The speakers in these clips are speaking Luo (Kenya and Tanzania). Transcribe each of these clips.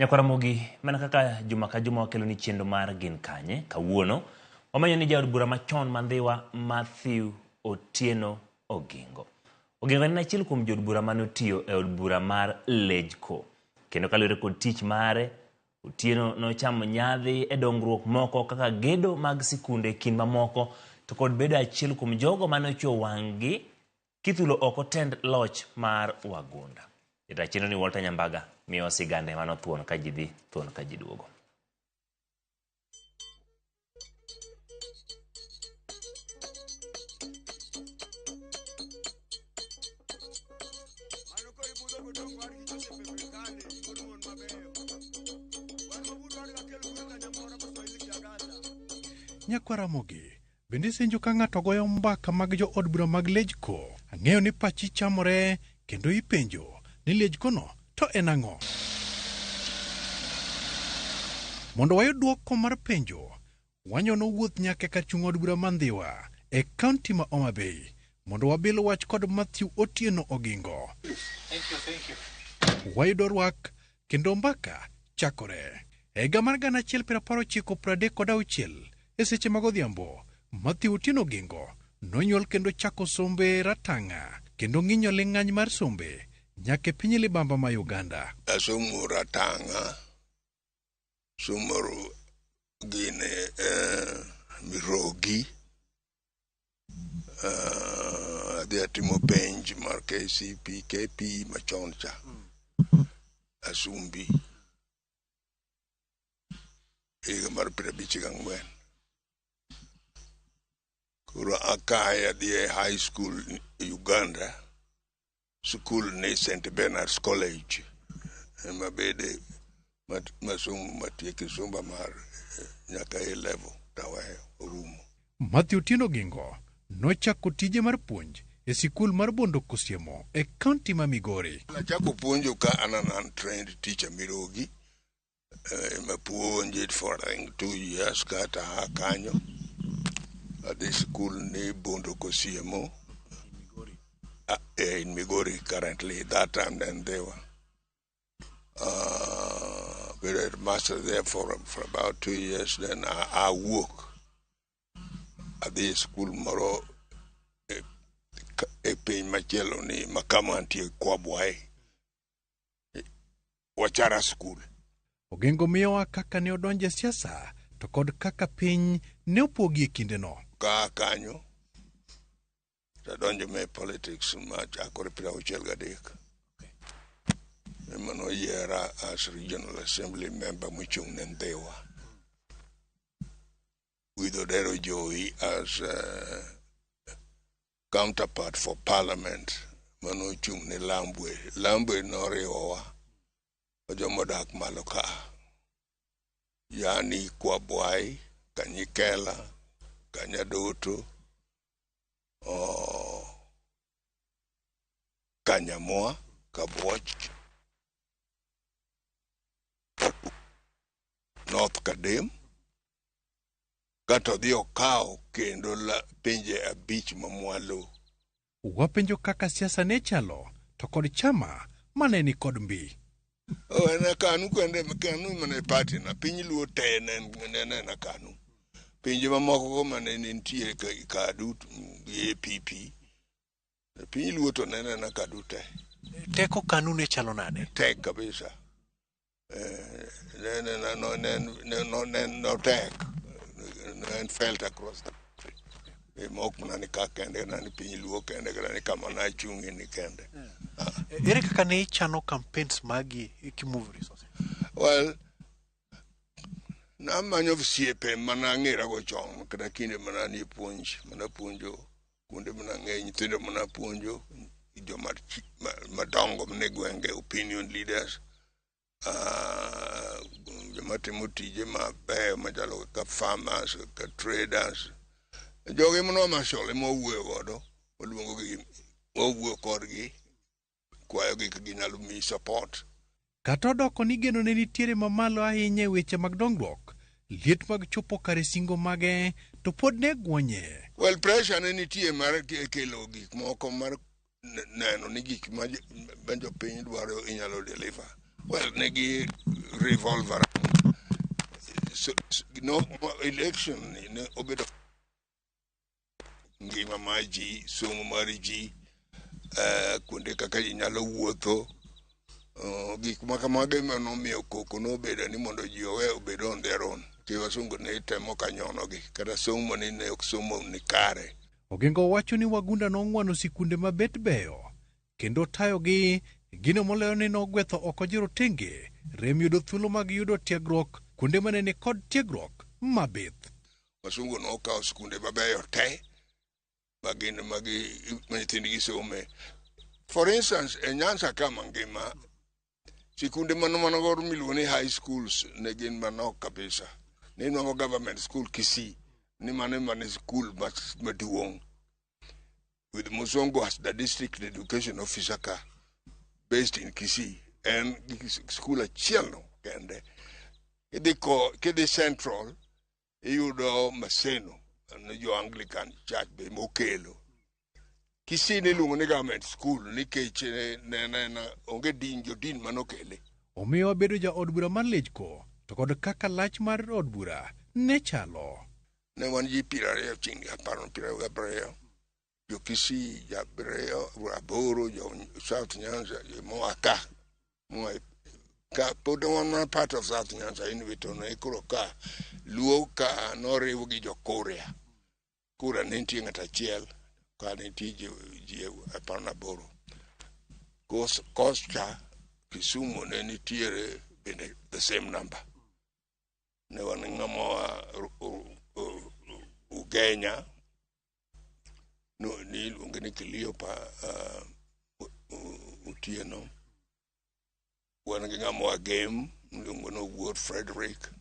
Nyakwar Ramogi, mana kaka juma ka juma wakelo ni chenro mar Gin Kanye, kawuono wamenyo ni jaod bura machon ma Ndhiwa Mathew Otieno Ogingo. Ogingo en achiel kuom jood bura mane otiyo e od bura mar Lejco. Kendo kaluwore kod tich mare, Otieno nochamo nyadhi e dongruok moko kaka gedo mag sikunde e kind mamoko to kod bedo achiel kuom jogo mane ochiwo wang'gi kithulo oko tend loch mar wagunda. Jata chenro ni Walter Nyambaga miyowa sigande mano thuon ka ji dhi, thuon ka ji duogo. Nyakwa Ramogi, bende isenjo ka ng'ato goyo mbaka mag jo od bura mag Lejco? Ang'eyo ni pachi chamore kendo ipenjo ni Lejco no to en ang'o? Mondo wayud dwoko mar penjo, wanyono wuoth nyaka e kar chung' od bura ma Ndhiwa e kaunti ma Homa Bay mondo wabil wach kod Mathew Otieno Ogingo. Wayudo rwak kendo mbaka chakore. E higa mar 1936 e seche mag odhiambo, Mathew Otieno Ogingo nonyuol kendo chako sombe Ratang'a kendo ng'inyo ling'any mar sombe nyaka e piny libamba ma Uganda. Asomo Ratang'a, somo gine Mirogi, adhi atimo penj mar KCP, KP machon cha, Asumbi, higa mar 54. Koro akae adhi e high school Uganda, school ni St. Bernard's College, ema bede masomo matieko somba mar nyaka A level taweyo orumo. Mathew Otieno Ogingo nochako tije mar puonj e sikul mar Bondo Kosiemo e kaunti ma Migori. Nachako puonjo ka an an untrained teacher Mirogi, ema puonje for I think 2 years kata a kanyo. Adhi sikul ni Bondo Kosiemo, in Migori currently, that time then they were. Been a master there for about 2 years, then I work at the school moro e piny machielo ni makama antie Kwabwae, Wachara school. Ogingo miyowa kaka ne odonjo e siasa to kod kaka piny ne opogi e kindeno. Ka kanyo tadonjo me politics ma chakore 63. Ema noyiera as regional assembly member mochung' ne Ndhiwa. With Odero Jowi as counterpart for parliament manochung' ne Lambwe. Lambwe noriwowa joma odak malo ka. Yani Kwabwai, Kanyikela, Kanyadoto, Kanyamwa, Kabuoch, North Kadem, kato odhi okawo kendo pinje 5 mamwalo. Wapenjo kaka siasa ne chalo to kod chama mane ni kod mbi. Oh, en KANU kende, KANU mane party na, piny Luo te ne en KANU. Pinje mamoko go mane nitie KADU gi APP. Piny Luo to ne en KADU te. Teko KANU ne chalo nade? Tek kabisa. Ne tek. Ne en felt across the country. Mok mana ni ka kende, na ni piny Luo kende, kata ni kama na achung'e ni kende. Ere kaka ne ichano campaigns magi kimove resources? Well, namanyo osiepe mana ang'era go chon, kata kinde mana nie puonj, mana puonjo kuonde mana ng'eny, nyithindo mana puonjo, joma madongo mane gwenge, opinion leaders, joma timo tije mabeyo machalo kaka farmers, kaka traders. Jogi mane wamashol ema wawuoyo godo, waluongogi, wawuoyo kodgi, kwayogi ka ginyalo miyi support. Kata odoko ni geno ne nitiere mamalo ahinya e weche mag dongruok, liet mag chopo kare singo mage to pod ne gwonye. Well, pressure ne nitie mar kelo gik moko mar neno ni gik ma jopiny dwaro inyalo deliver. Well, negi revolve around. So, no election ni ne obedo ngima mar ji, somo mar ji, kuonde kaka ji nyalo wuotho. Gik ma kamago ema nomiyo koko nobedo ni mondo ji owe obed on their own. Nikech wasungu ne temo ka nyonogi kata somo ni ne ok somo ni kare. Ogingo wacho ni wagunda nong'wano sikunde mabet beyo kendo tayogi gino moloyo ni nogwetho oko jorotenge rem yudo thuolo mag yudo tiegruok kuonde mane ni kod tiegruok mabith. Wasungu nokawo skunde mabeyo te magin magi ma nyithindgi some. For instance, e Nyanza ka mangima, sikunde mano mano godo miluongo ni high schools ne gin manok kabisa. Ne nwang'o government school Kisii, ni mano ema ne school maduong'. With Musongo as the district education officer ka, based in Kisii, en gi school achiel no kende. Kidhi ko kidhi Central, iyudo Maseno, ne jo Anglican Church be mokelo. Kisii niluongo ni government school nikech ne onge din jo din manokele. Omiyo abedo jaod bura mar Lechko to kod kaka lach mar od bura ne chalo. Ne wan ji 20 chieng' apar 28. Jo Kisii ji abiriyo aboro, jo South Nyanza jo moa ka moa ka pod wan mana part of South Nyanza anyway to ne koro ka Luo ka noriw gi jo Kuria. Kuria ne nitie ng'at achiel ka nitie ji 18. Costa Kisumu ne nitiere bende the same number. Ne wan ng'ama oa Ugenya no, ni iluonge ni Cleopa Otieno. Wan gi ng'ama oa Gem miluongo ni Owuor Frederick.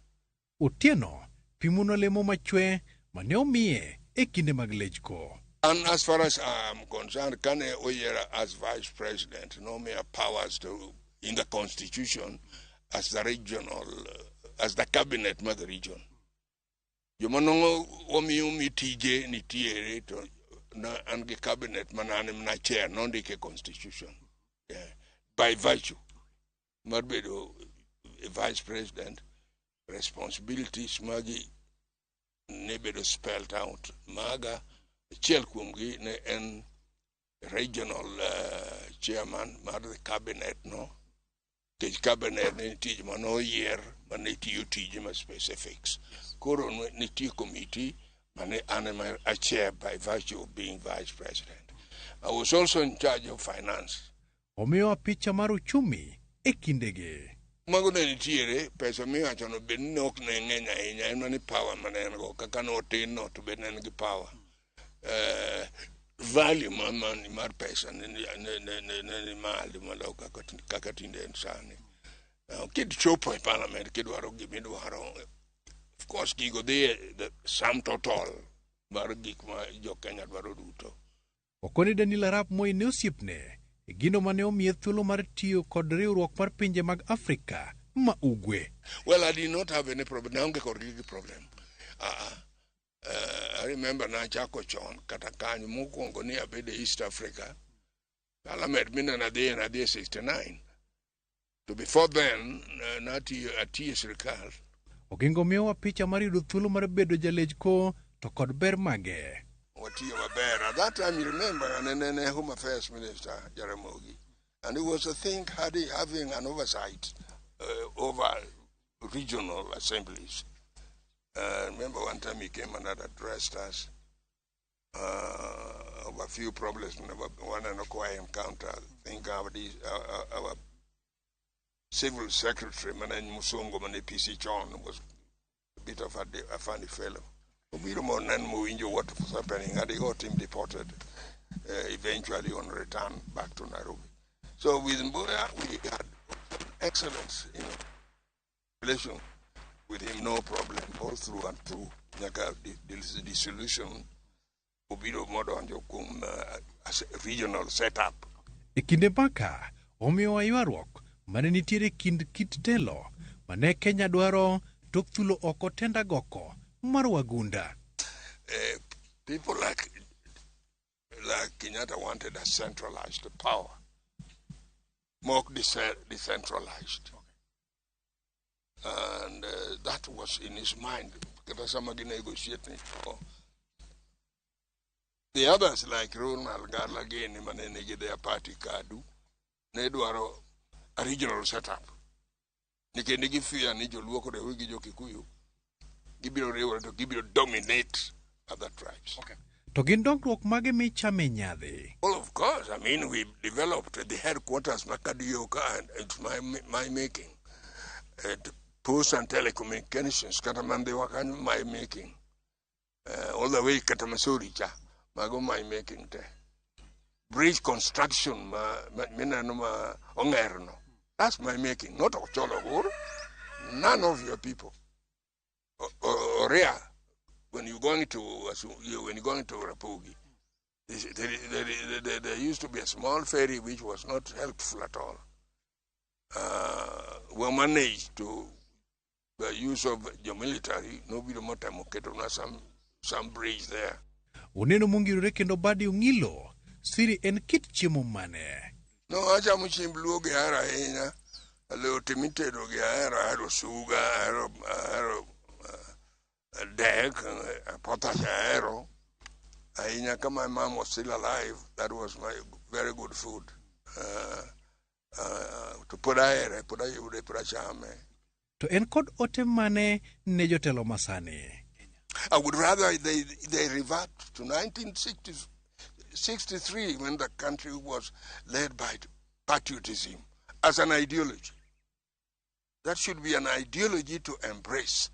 Otieno pimonwa lemo machwe mane omiye e kinde mag Lechko. And as far as I am concerned, kane oyiera as vice president, nomiya powers to in the constitution as the regional, as the cabinet mar the region. Joma nongo wamiyo mi tije nitiere to na an gi cabinet mana an ema chair nondike constitution. Yeah. By virtue mar bedo vice president, responsibilities magi ne bedo spelled out. Maga achiel kuomgi ne en regional chairman mar the cabinet no. Nikech cabinet ne nitie joma noyier mane tiyo tije ma specifics. Koro nitie committee mane an ema a chair by virtue of being vice president. I was also in charge of finance. Omiyowa picha mar uchumi e kindegi. Mago ne nitiere, pesa miwacho no bed ni ok ne ng'eny ahinya, en mana ni power mane en go, kaka notin no to bed ne en gi power. Value mar money mar pesa ne malo moloyo kaka tinde en sani. Kichopo e parliament kidwaro gimidwaro, of course gigo dhi e the sum total mar gik ma jo Kenya dwaro duto. Okoni Daniel Arap Moi ne osiepne e gino mane omiye thuolo mar tiyo kod riwruok mar pinje mag Afrika ma Ugwe. Well, I did not have any problem. Naonge kodgi gi problem. I remember nachako chon kata kanyo mokwongo ni abedo e East Africa. Parliament mine nadhi e 69. To before then, natiyo atiyo e sirikal. Ogingo miyowa picha mar yudo thuolo mar bedo jalechko to kod ber mage. Watiyo maber. At that time, you remember, ne Home Affairs Minister, Jaramogi. And it was a thing having an oversight over regional assemblies. Remember one time he came and had addressed us of a few problems one and a encounter. I think our civil secretary, Manen Musungu, Mane PC John, was a bit of a funny fellow. Obiro monen mowinjo what was happening, and he got him deported eventually on return back to Nairobi. So with Mboya, we had excellent relation with him, no problem, all through and through. Nyaka the dissolution, obiro modonjo kuom as a regional setup. E kinde maka, omiyowa ywaruok mane nitiere kind kit telo mane Kenya dwaro tok thulo oko tend agoko mar wagunda. People like Kenyatta wanted a centralized power, more decentralized. That was in his mind. Kata sama gi negotiate ni. Oh. The others like Ronald Ngala gini mane nigi their party KADU ne dwaro a regional setup. Nikech ne gifear ni joluo kod gi jo Kikuyu gibiro riwore to gibiro dominate other tribes. Okay. To gin dongruok mage michame nyadhi? Well, of course. I mean, we developed the headquarters, Makadioka, and it's my making. Post and telecommunications, kata Mandhiwa kanyo, my making. All the way kata Masori cha, mago my making te. Bridge construction, ma, mineno ma ong'erno. That's my making, not Ocholo Ogur. None of your people. Oria, when you're going to Rapogi, there used to be a small ferry which was not helpful at all. We managed to, the use of the military, nobiro motemo ketona some bridge there. Uneno mongirore kendo badi ong'ilo, siri en kit chiemo mane? No, achamo chiemb luo gi ahero ahinya. Alot mitedo gi ahero, ahero suga, ahero dek, potash ahero. Ahinya ka my mom was still alive, that was my very good food. To pod ahere, pod ayude, pod achame. To en kod ote mane ne jotelo masani? I would rather they revert to 1963 when the country was led by patriotism as an ideology. That should be an ideology to embrace.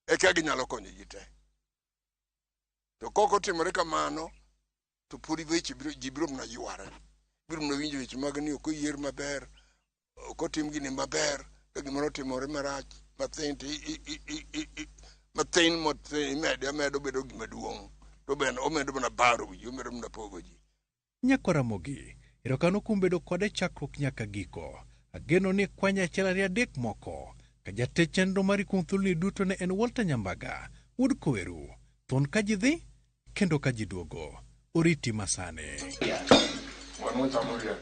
Eka ginyalo konyo ji te. To kok otimore kamano, to pod weche biro, ji biro mana yware. Biro mana winjo weche mag ni ok oyier maber, ok otim gini maber, ka gimoro otimore marach, mathin to mathin mathin imede amedo bedo gima duong'. To bende omedo mana baro wi, omedo mana pogo ji. Nyakwa Ramogi, erokamano kuom bedo kode chakruok nyaka giko. Ageno ni kwanya achiel ariyo adek moko. Ka jatech chenro mari kuom thuoloni duto ne en Walter Nyambaga, wuod Koweru. Thon ka ji dhi, kendo ka ji duogo. Oriti masani. Wan wachamo riek.